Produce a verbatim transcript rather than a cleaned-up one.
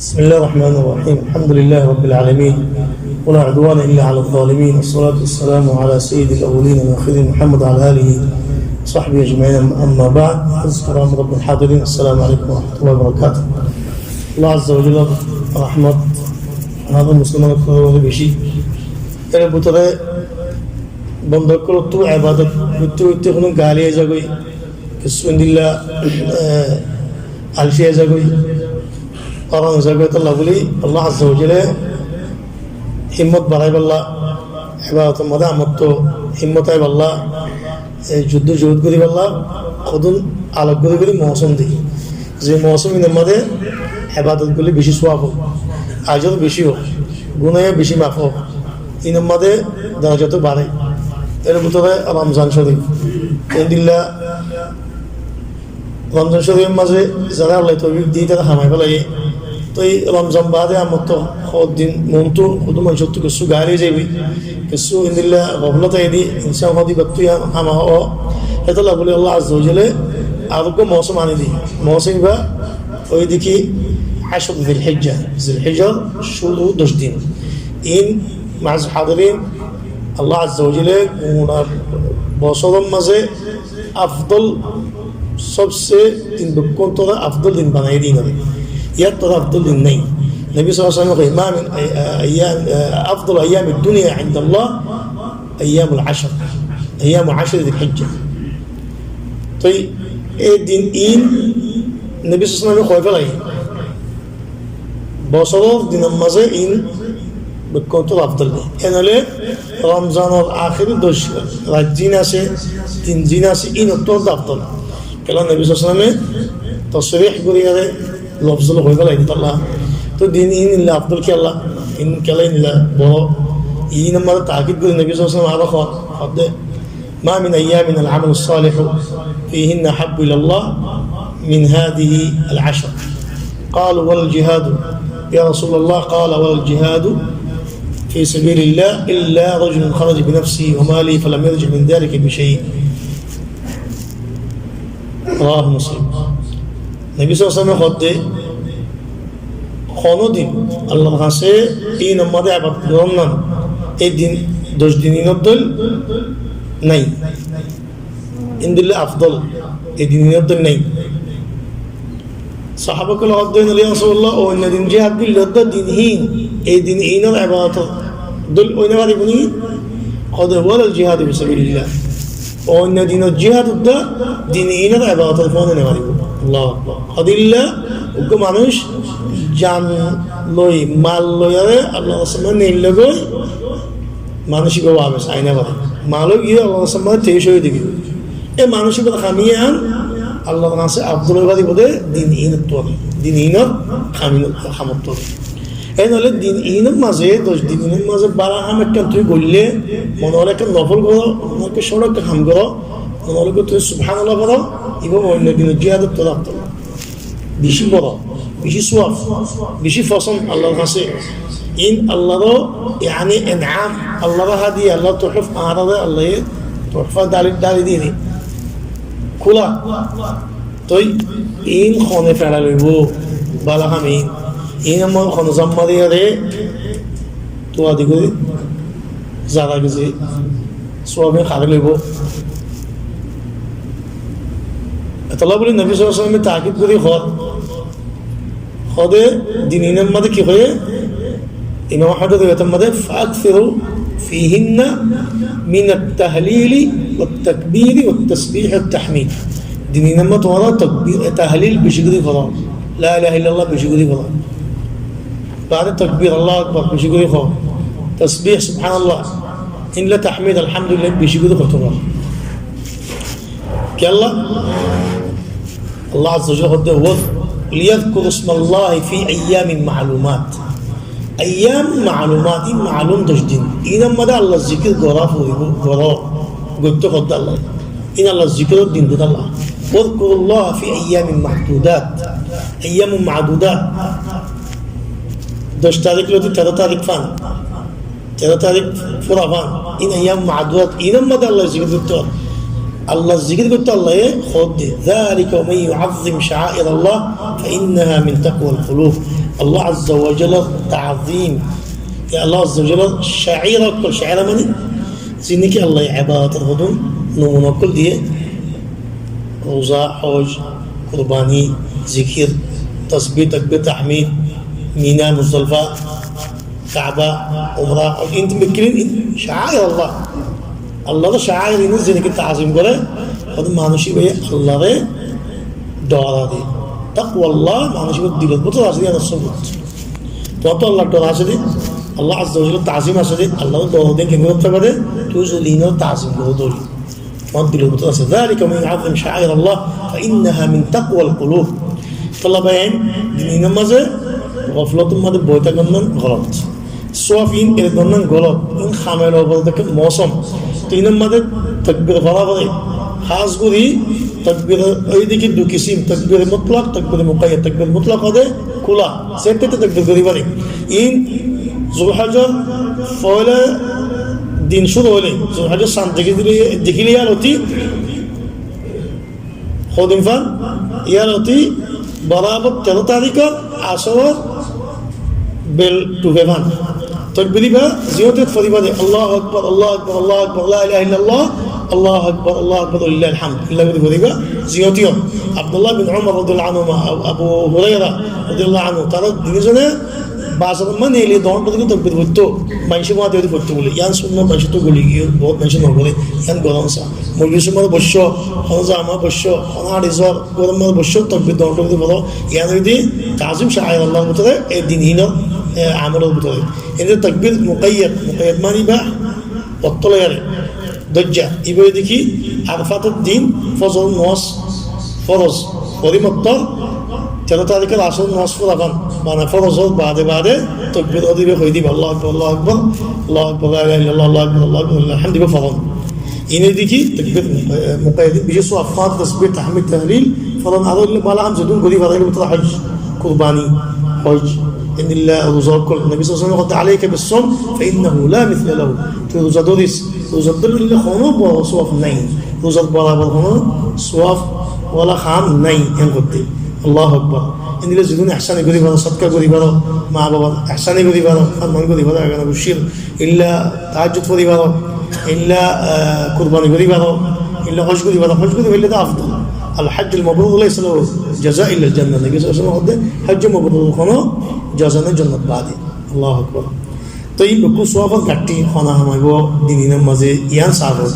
بسم الله الرحمن الرحيم. الحمد لله رب العالمين. ولا عدوان إلا على الظالمين. والصلاة والسلام على سيد الأولين والآخرين محمد وعلى آله وصحبه أجمعين. أما بعد. عزيز الكرام رب الحاضرين. السلام عليكم ورحمة الله وبركاته. Allah Azza wa Jalla rahmat, añára musolman ókkolor uore beci. Er bútore banda ókkolottú ebadot goitté goitté honó gali aizagói, kessú endilla, eh, alsi aizagói, oran aizagói, tolla buli Allah Azza wa Jalla himmot baraibolla, ebadotor maze amottú himmot aibólla, e juddó juhud goríbolla, hodún alok gorí gorí mousum di. Ze mousum inor maze ebadot goille beci suwab ó, ajor beci ó, gunáyo beci maf ó. Inor maze dorajat ó baré. Er bútore Ramzan Corif. Endilla Ramzan Corifor maze zaré Allah toufik diyé tará hamai félaiye. Toi Ramzan bade amottú hoddin montú hodún manúcottú kessú gali zaibi, kessú endilla goflot aiyé de, insán hodi battú ya hama ó. Hétolla buli Allah Azza wa Jalla areggwá mousum aní di. Mousum iba óilde ki, Ashru Zil Hijja, Zil Hijjar cúru doc din. In maze hadirin, Allah Azza wa Jalla gura bosoror maze afdol, sobse din bekkún tora afdol din banaiyé de inore. Yar tora afdol din nai. Nobi sallallahu alaihi wasallam hoiye, "Ma min ay-, ay-, ayyam, eh, afdal ayyamid dunya indallah ayyamul ashr, ayyamu ashri Zil Hijja." Toi e din in Nobi sallallahu alaihi wasallam hoi félaiye. Bosoror dinor maze in bekkún tora afdol din. En óile Ramzanor ahéri doc rait zin asé, din zin asé, inottú afdol. Kiyólla Nobi sallallahu alaihi wasallame tosrih gorí ere lofzol hoi félaiye de tolla. Toi din in illa afdol kiyólla, in kiyólla in illa boro. Inor maze takid gorí Nobi sallallahu alaihi wasallam aró hon, hoó de, ما من أيام العمل الصالح فيهن أحب إلى الله من هذه العشر. قالوا: ولا الجهاد يا رسول الله؟ قال: ولا الجهاد في سبيل الله إلا رجل خرج بنفسه وماله فلم يرجع من ذلك بشيء. رواه مسلم. Nobi sallallahu alaihi wasallam hoó de, honó din Allahr hañse inor maze ebadot goron na, e din, doc din inor dóil nai. Endilla afdol, e din inor dóil nai. Sahaba ókkole hoó de, "Ya Rasulullah, oinno din jihad goille de din in, e din inor ebadotor dóil ói no faribo ni?" Hoó de, "Walal jihadu fi sabilillah." Oinno dinor jihad udda din inor ebadotor fán ói no faribo. Allahu Akbar. Hoó de illa uggwá manúic jan loi, mal loiyaré Allahr raste maze neillé goi, manúic ibá wafes ai no fare. Mal ói giyé Allahr raste maze, te cóhid ói giyé. E manúic ibár ham yián Allahr hañse afdol ói faribo de din inottú, din inor ham ino-, hamottú. En óile din inor maze, doc din inor maze bála ham ekkán tui goille, mone óile ekkán nofol goró, mone óile ekkán cóñço ekkán ham goró, mone óile tui Subhanallah foró, ibá oinno dinor jihador tora afdol. Beci boro, beci suwab, beci fosón Allahr hañse. In Allahr, yani, enam, Allahr hadiya, Allahr tohfa, añáráre Allahr tohfa dali, dali diyé de. Kúla. Toi in hone fela loibo, bála ham in. In amar hone zomma diyaré, tuwa di gori, zara gesi, suwab in hare loibo. Etolla buli Nobi sallallahu alaihi wasallame takid gori hoó, hoó de din inor maze ki hoiye? Imam Ahmodor riwayator maze, "فأكثروا فيهن من التهليل والتكبير والتسبيح والتحميد." Din inor maze tuáñra takbir, e, tahlil beci gori foró, la ilaha illallah beci gori foró. Baade takbir, Allahu Akbar beci gori hoó, tasbih, Subhanallah, inla tahmid, Alhamdulillah beci gori hoó tuáñra. Kiyólla? Allah Azza wa Jalla hoó de, "وليذكروا اسم الله في أيام معلومات." Ayyam ma'lumat, in ma'lum doc din. Inor maze Allahr zikir gorá foribo, goró, goitté hoó de Allah. In Allahr zikiror din de Allah. "واذكروا الله في أيام معدودات." Ayyam ma'dudat. Doc tarík lóti teró tarík fán. Teró tarík fura fán. In ayyam ma'dudat. Inor maze Allahr zikir goitté hoó. Allar zikir goitto Allaye hoódde, "Zalika wa man yu'azzim sha'air Allah fa innaha min taqwal qulub." Allah Azza wa Jallar taazim, e Allah Azza wa Jallar sha'air okkol, sha'air mani ziín niki Allaye ebadot or hodún nomuna okkol diye, ruza, hoj, kurbani, zikir, tasbih, takbir, tahmid, Mina, Muzdalifa, Kaaba, umra, in tun bekkín in sha'air Allah. Allar sha'air in ziín niki taazim gore, hodún manúic íbaye Allare dora de. Taqwa Allah, manúic íbar dilor bútore asé de, yián or subut. Tuáñttu Allar dora asé de, Allah Azza wa Jallar taazim asé de, Allar dora de, kengori goittó fare, tuñí zodi inor taazim goró de óile. Tuáñr dilor bútore asé. Zalika wa man yu'azzim sha'air Allah fa innaha min taqwal qulub. Tolla bái, din inor maze goflotor maze boi tákon nan golot. Suaf in er nan golot. In hamel óbar de mosom. Te inor maze takbir fora fore. Hás gorí takbir óilde ki dui kisim, takbir mutlak, takbir muqayyad. Takbir mutlak óilde kúla, zeéñtte takbir gorí fare. In Zulhijjar foila din cúru óile, Zulhijjar san dekíle, dekíle yían lóti, hodún fan, yían lóti borabor teró tarikor asóror bel dhufe fan. Takbir íba ziyót foriba de, Allahu Akbar, Allahu Akbar, Allahu Akbar, la ilaha illallah, Allahu Akbar, Allahu Akbar, walillahil hamd. Illa gorí foriba ziyót. Abdullah bin Umar radiyallahu anhuma, Abu Huraira radiyallahu anhu, tará duní zone bazar ot neile doóñr gorí takbir foittó, maincé fuañti gorí foittó bóle. Yián sunnot, maincé to goli giyé, bout maincé no goré, yián gorón sa. Mojlis ot boiccó, hono zama boiccó, hono añçi zor, gorot boiccó, takbir doóñr gorí foro. Yián óilde taazim sha'air Allar bútore, e din inor, e amolor bútore. Ende takbir muqayyad, muqayyad mani ba ottólla yare. Dóijja, íba óilde ki, Arafator din fozor nomaz foroz fori mottor, teró tarikor asor nomaz fora fan, mane forozor bade bade takbir ódiba, hoi diba, Allahu Akbar, Allahu Akbar, Allahu Akbar, la ilaha illallah, Allahu Akbar, Allahu Akbar, walillahil hamd diba foron. Ine deki takbir, e, muqayyad, bicí suaf, tasbih, tahmid, tahlil foron, ar óile bála ham zedún gorí fare, hoj, kurbani, hoj, endilla ruza okkol. Nobi sallallahu alaihi wasallam hoódde, "Alaika bis-sawm fa innahu la mithla lahu." Tui ruza dóris, ruza dórile hono boro suaf nai. Ruzar borabor hono suaf wala ham nai, en hoódde. Allahu Akbar. Endilla zedún ehsani gorí faro, sodka gorí faro, ma babar ehsani gorí faro, forman gorí faro, agana gucir, illa tahajjud fori faro, illa, ah, kurbani gorí faro, illa hoj gorí faro, hoj gorí faille to afdol. Al-hajjul mabrur laysa lahu jaza illa al-jannah. Nobi sallallahu alaihi wasallam hoódde, hajje mabrur hono jaza nai, jonnot bade. Allahu Akbar. Toi in bekkún suafor gaththi hona hamaibo din inor maze, yián saf ót.